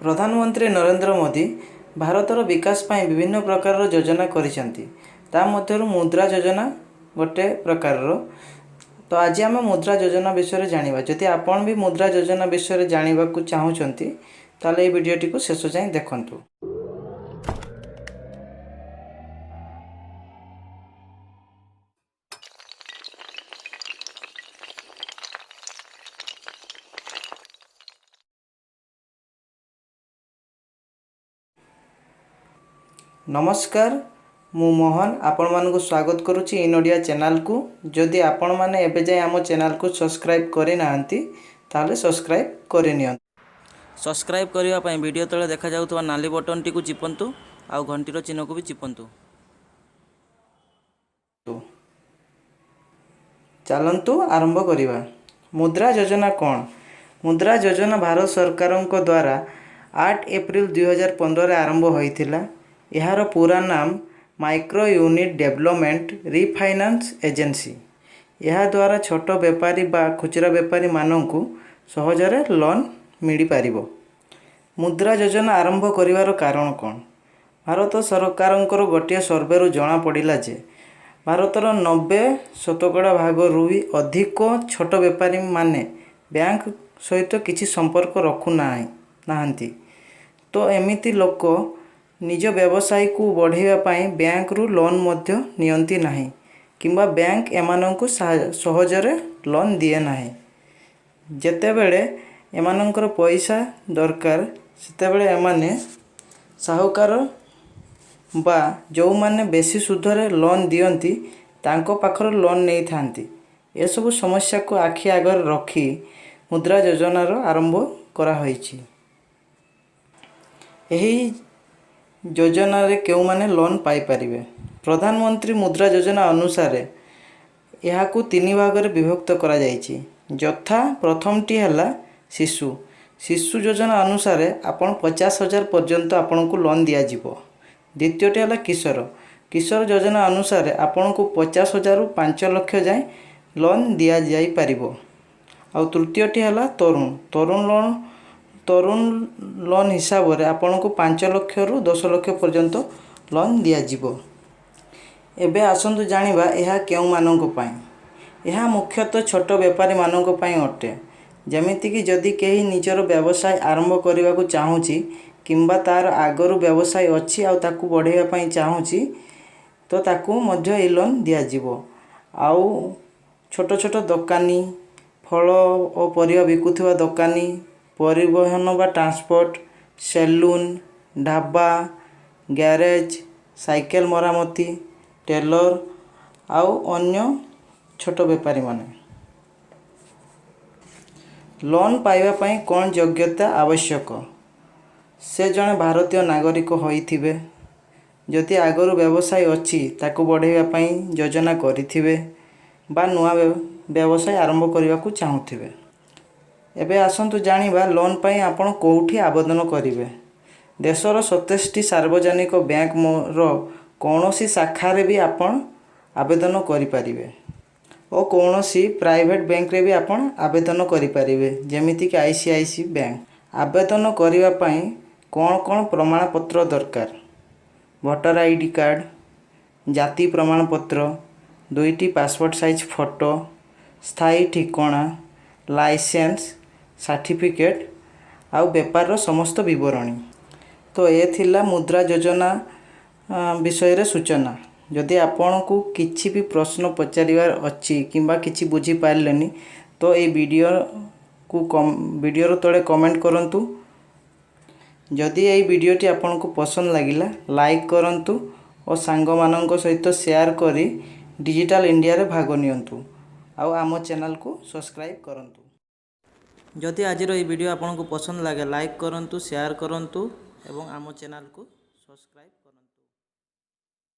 ପ୍ରଧାନମନ୍ତ୍ରୀ ନରେନ୍ଦ୍ର ମୋଦି ଭାରତର ବିକାଶ ପାଇଁ ବିଭିନ୍ନ ପ୍ରକାରର ଯୋଜନା କରିଛନ୍ତି। ତା ମଧ୍ୟରୁ ମୁଦ୍ରା ଯୋଜନା ଗୋଟେ ପ୍ରକାରର। ତ ଆଜି ଆମେ ମୁଦ୍ରା ଯୋଜନା ବିଷୟରେ ଜାଣିବା। ଯଦି ଆପଣ ବି ମୁଦ୍ରା ଯୋଜନା ବିଷୟରେ ଜାଣିବାକୁ ଚାହୁଁଛନ୍ତି, ତାହେଲେ ଏଇ ଭିଡ଼ିଓଟିକୁ ଶେଷ ଯାଏଁ ଦେଖନ୍ତୁ। ନମସ୍କାର, ମୁଁ ମୋହନ ଆପଣମାନଙ୍କୁ ସ୍ୱାଗତ କରୁଛି ଇନ୍ ଓଡ଼ିଆ ଚ୍ୟାନେଲକୁ। ଯଦି ଆପଣମାନେ ଏବେ ଯାଏଁ ଆମ ଚ୍ୟାନେଲକୁ ସବସ୍କ୍ରାଇବ୍ କରିନାହାନ୍ତି, ତାହେଲେ ସବସ୍କ୍ରାଇବ୍ କରିନିଅନ୍ତୁ। ସବସ୍କ୍ରାଇବ୍ କରିବା ପାଇଁ ଭିଡ଼ିଓ ତଳେ ଦେଖାଯାଉଥିବା ନାଲି ବଟନଟିକୁ ଚିପନ୍ତୁ ଆଉ ଘଣ୍ଟିର ଚିହ୍ନକୁ ବି ଚିପନ୍ତୁ। ଚାଲନ୍ତୁ ଆରମ୍ଭ କରିବା। ମୁଦ୍ରା ଯୋଜନା କ'ଣ? ମୁଦ୍ରା ଯୋଜନା ଭାରତ ସରକାରଙ୍କ ଦ୍ୱାରା 8 ଏପ୍ରିଲ 2015ରେ ଆରମ୍ଭ ହୋଇଥିଲା। ଏହାର ପୁରା ନାମ micro unit development refinance agency. ଏହାଦ୍ୱାରା ଛୋଟ ବେପାରୀ ବା ଖୁଚୁରା ବେପାରୀମାନଙ୍କୁ ସହଜରେ ଲୋନ୍ ମିଳିପାରିବ। ମୁଦ୍ରା ଯୋଜନା ଆରମ୍ଭ କରିବାର କାରଣ କ'ଣ? ଭାରତ ସରକାରଙ୍କର ଗୋଟିଏ ସର୍ଭେରୁ ଜଣାପଡ଼ିଲା ଯେ ଭାରତର 90% ଭାଗରୁ ବି ଅଧିକ ଛୋଟ ବେପାରୀମାନେ ବ୍ୟାଙ୍କ ସହିତ କିଛି ସମ୍ପର୍କ ରଖୁନାହାନ୍ତି। ତ ଏମିତି ଲୋକ ନିଜ ବ୍ୟବସାୟକୁ ବଢ଼ାଇବା ପାଇଁ ବ୍ୟାଙ୍କରୁ ଲୋନ୍ ମଧ୍ୟ ନିଅନ୍ତି ନାହିଁ କିମ୍ବା ବ୍ୟାଙ୍କ ଏମାନଙ୍କୁ ସହଜରେ ଲୋନ୍ ଦିଏ ନାହିଁ। ଯେତେବେଳେ ଏମାନଙ୍କର ପଇସା ଦରକାର, ସେତେବେଳେ ଏମାନେ ସାହୁକାର ବା ଯେଉଁମାନେ ବେଶୀ ସୁଧରେ ଲୋନ୍ ଦିଅନ୍ତି, ତାଙ୍କ ପାଖରୁ ଲୋନ୍ ନେଇଥାନ୍ତି। ଏସବୁ ସମସ୍ୟାକୁ ଆଖି ଆଗରେ ରଖି ମୁଦ୍ରା ଯୋଜନାର ଆରମ୍ଭ କରାହୋଇଛି। ଏହି ଯୋଜନାରେ କେଉଁମାନେ ଲୋନ୍ ପାଇପାରିବେ? ପ୍ରଧାନମନ୍ତ୍ରୀ ମୁଦ୍ରା ଯୋଜନା ଅନୁସାରେ ଏହାକୁ ତିନି ଭାଗରେ ବିଭକ୍ତ କରାଯାଇଛି। ଯଥା, ପ୍ରଥମଟି ହେଲା ଶିଶୁ। ଶିଶୁ ଯୋଜନା ଅନୁସାରେ ଆପଣ 50,000 ପର୍ଯ୍ୟନ୍ତ ଆପଣଙ୍କୁ ଲୋନ୍ ଦିଆଯିବ। ଦ୍ୱିତୀୟଟି ହେଲା କିଶୋର। କିଶୋର ଯୋଜନା ଅନୁସାରେ ଆପଣଙ୍କୁ 50,000ରୁ 5 ଲକ୍ଷ ଯାଏଁ ଲୋନ୍ ଦିଆଯାଇପାରିବ। ଆଉ ତୃତୀୟଟି ହେଲା ତରୁଣ। ତରୁଣ ଲୋନ୍, ତରୁଣ ଲୋନ୍ ହିସାବରେ ଆପଣଙ୍କୁ 5 ଲକ୍ଷରୁ 10 ଲକ୍ଷ ପର୍ଯ୍ୟନ୍ତ ଲୋନ୍ ଦିଆଯିବ। ଏବେ ଆସନ୍ତୁ ଜାଣିବା ଏହା କେଉଁମାନଙ୍କ ପାଇଁ। ଏହା ମୁଖ୍ୟତଃ ଛୋଟ ବେପାରୀମାନଙ୍କ ପାଇଁ ଅଟେ। ଯେମିତିକି ଯଦି କେହି ନିଜର ବ୍ୟବସାୟ ଆରମ୍ଭ କରିବାକୁ ଚାହୁଁଛି କିମ୍ବା ତା'ର ଆଗରୁ ବ୍ୟବସାୟ ଅଛି ଆଉ ତାକୁ ବଢ଼ାଇବା ପାଇଁ ଚାହୁଁଛି, ତ ତାକୁ ମଧ୍ୟ ଏହି ଲୋନ୍ ଦିଆଯିବ। ଆଉ ଛୋଟ ଛୋଟ ଦୋକାନୀ, ଫଳ ଓ ପରିବା ବିକୁଥିବା ଦୋକାନୀ, ପରିବହନ ବା transport, saloon, dhaba, garage, cycle ମରାମତି, ଟେଲର୍ ଆଉ ଅନ୍ୟ ଛୋଟ ବେପାରୀମାନେ। ଲୋନ୍ ପାଇବା ପାଇଁ କ'ଣ ଯୋଗ୍ୟତା ଆବଶ୍ୟକ? ସେ ଜଣେ ଭାରତୀୟ ନାଗରିକ ହୋଇଥିବେ, ଯଦି ଆଗରୁ ବ୍ୟବସାୟ ଅଛି ତାକୁ ବଢ଼ାଇବା ପାଇଁ ଯୋଜନା କରିଥିବେ ବା ନୂଆ ବ୍ୟବସାୟ ଆରମ୍ଭ କରିବାକୁ ଚାହୁଁଥିବେ। ଏବେ ଆସନ୍ତୁ ଜାଣିବା ଲୋନ୍ ପାଇଁ ଆପଣ କେଉଁଠି ଆବେଦନ କରିବେ। ଦେଶର 27ଟି ସାର୍ବଜନିକ ବ୍ୟାଙ୍କର କୌଣସି ଶାଖାରେ ବି ଆପଣ ଆବେଦନ କରିପାରିବେ ଓ କୌଣସି ପ୍ରାଇଭେଟ୍ ବ୍ୟାଙ୍କରେ ବି ଆପଣ ଆବେଦନ କରିପାରିବେ, ଯେମିତିକି ଆଇସିଆଇସି ବ୍ୟାଙ୍କ। ଆବେଦନ କରିବା ପାଇଁ କ'ଣ କ'ଣ ପ୍ରମାଣପତ୍ର ଦରକାର? ଭୋଟର ଆଇଡି କାର୍ଡ଼, ଜାତି ପ୍ରମାଣପତ୍ର, ଦୁଇଟି ପାସପୋର୍ଟ ସାଇଜ୍ ଫଟୋ, ସ୍ଥାୟୀ ଠିକଣା, ଲାଇସେନ୍ସ, ସାର୍ଟିଫିକେଟ୍ ଆଉ ବେପାରର ସମସ୍ତ ବିବରଣୀ। ତ ଏ ଥିଲା ମୁଦ୍ରା ଯୋଜନା ବିଷୟରେ ସୂଚନା। ଯଦି ଆପଣଙ୍କୁ କିଛି ବି ପ୍ରଶ୍ନ ପଚାରିବାର ଅଛି କିମ୍ବା କିଛି ବୁଝିପାରିଲେନି, ତ ଏଇ ଭିଡ଼ିଓର ତଳେ କମେଣ୍ଟ କରନ୍ତୁ। ଯଦି ଏଇ ଭିଡ଼ିଓଟି ଆପଣଙ୍କୁ ପସନ୍ଦ ଲାଗିଲା, ଲାଇକ୍ କରନ୍ତୁ ଓ ସାଙ୍ଗମାନଙ୍କ ସହିତ ସେୟାର କରି ଡିଜିଟାଲ୍ ଇଣ୍ଡିଆରେ ଭାଗ ନିଅନ୍ତୁ ଆଉ ଆମ ଚ୍ୟାନେଲକୁ ସବସ୍କ୍ରାଇବ୍ କରନ୍ତୁ। ଯଦି ଆଜିର ଏହି ଭିଡ଼ିଓ ଆପଣଙ୍କୁ ପସନ୍ଦ ଲାଗେ, ଲାଇକ୍ କରନ୍ତୁ, ସେୟାର କରନ୍ତୁ ଏବଂ ଆମ ଚ୍ୟାନେଲକୁ ସବସ୍କ୍ରାଇବ୍ କରନ୍ତୁ।